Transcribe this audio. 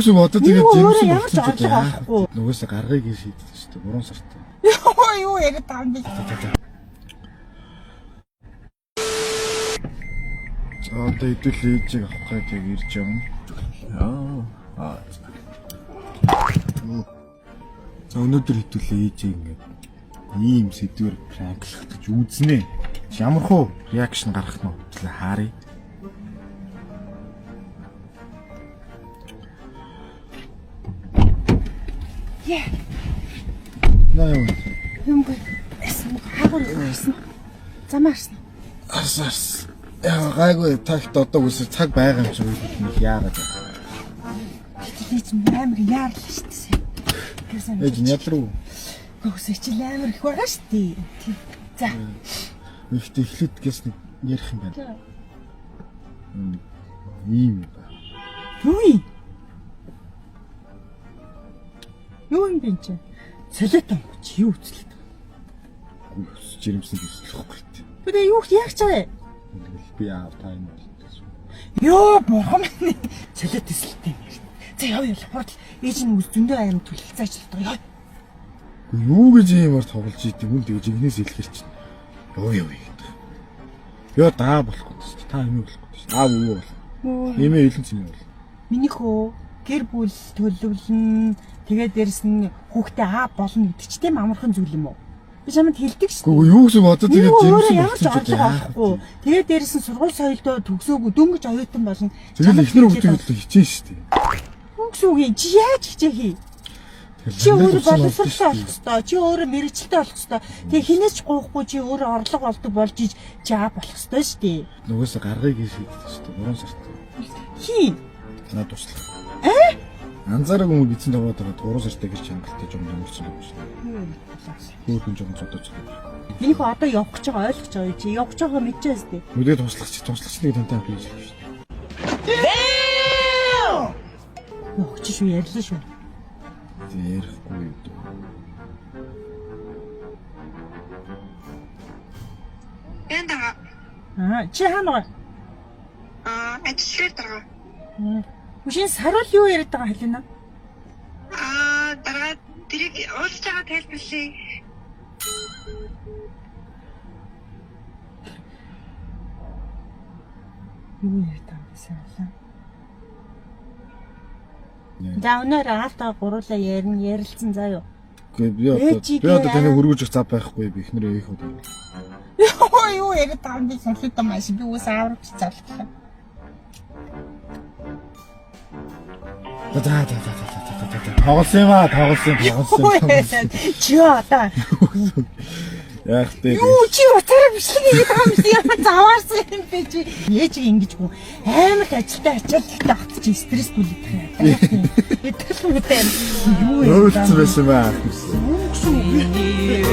гэсэн үг одоо тэгээд Юу өөрөө жирэмсэн ямар ч болсон ч орлого яах олохгүй. вэ? Нугасаа гаргыг гэж шийдсэн шүү дээ. 3 сартай. Йоо, юу яриад байгаа юм бэ? За одоо хэдүүл ээжийг авах гээд яг ирж байгаа. Аа. Аа. За өнөөдөр хэдүүл ээжийг ингээд ийм сэдвэр prank лах гэж үзнэ. Ямар хуу reaction гаргах нь вэ? Харъя. Яа, Наа юу? юмгүй. Эсэн хаагур ирсэн. Замаарсан. Арс арс. Яа гайгүй тагт одоо үсэр цаг байгаа юм чи нэг яагаад. Гэтэл ээж нь амар яарлаа шүү дээ. Гэсэн. Ээж нь ядруу. Гөөсөө чи л амар их байгаа шүү дээ. Тийм. За. Ихтэй эхлээд гэс нэг ярих юм байна. Ийм юм байна. Юу юм? Юу юм бэ чи? Солиот юм чи юу үзлээ? Жирэмсэн гэслэхгүй тий. Тэгээ юу яах ч вэ? Тэгэл би аав та юм гэсэн. Йоо, бурхан минь. Солиот төсөлтэй юм ярьд. За яв яв хурд ээж нь үз зөндөө аим түлхэлцээ ажилладаг. Яа. Үгүй юу гэж иймэр тоглож идэв юм тэгж игнээс хэлэхэр чинь. Ёо ёо гэдэг. Ёо даа болохгүй шүү. Та юм болохгүй шүү. Аав өвөө болох. Эмээ илэн цэмээ бол. Миний хөө гэр бүл төлөвлөн тэгээ дээрэс нь хүүхдээ аа болно гэдэг чи тийм амархан зүйл юм уу? Би чамд хэлдэг шүү. Үгүй юу гэсэн үг одоо Юу тэгээд өөрөө жирэмсэн ямар ч болсон ч орлого яах олохгүй. вэ? Тэгээ дээрэс нь сургууль соёлдоо төгсөөгүй дөнгөж оюутан болно. Тэгэл эхнэр хүүхдийг хөдлө хичээн шүү дээ. Юу гэсэн үг юм? Чи яаж хичээх юм? Чи өөрөө боловсролтой болох ёстой. Чи өөрөө мэрэгчлээ болох ёстой. Тэгээ хинээс ч гуйхгүй чи өөрөө орлого олдог болж иж чи аа болох ёстой шүү дээ. Нугасаа гаргыг гэж шийдсэн шүү дээ. 3 сартай. Хин. Наад туслах. Э? Анзаараагүй юм эзэн таваад байгаа 3 сартай гэрч хангалттай жоо өмөрсөн юм шүү дээ. Хөөхөн жоохон зодож байгаа. Миний хөө одоо явах гэж байгаа ойлгож байгаа юу чи? Явах гэж байгаа мэдчихээс дээ. Нүдээ туслах чи туслах чи нэг тантай хамт хийж шүү дээ. Явах чи шүү ярьлаа шүү. Тэг ярихгүй юу дөө. Ян дага. Аа чи хаана байгаа? Аа, ажил дээр дарга. Үшин саруул юу яриад байгаа хэлэнэ? Аа, дарга тэрийг уулзж байгаа тайлбарлая. Юу яриад байгаа юм бэ саруулаа? За өнөөр аалтаа гуруулаа ярина ярилцсан заа юу. Үгүй би одоо Ээжигээ би одоо таны хөргөж зав байхгүй би эхнэрээ их удаа. Йоо юу яриад байгаа юм бэ? Солиод маш би үс аврагч залглаа. За за за за за за за за тоглосон юм аа тоглосон тоглосон. Чи одоо Яах вэ? юу чи уцаараа бичлэг хийгээд байгаа юм шиг ямар заваарсан юм бэ чи? Ээж ингэж гүн амар их ажилтай ачаалалтай хат чи стресс түлэх юм. Итгэл үгүй юу Өөлцсөн байсан баа. Юу гэсэн үг вэ?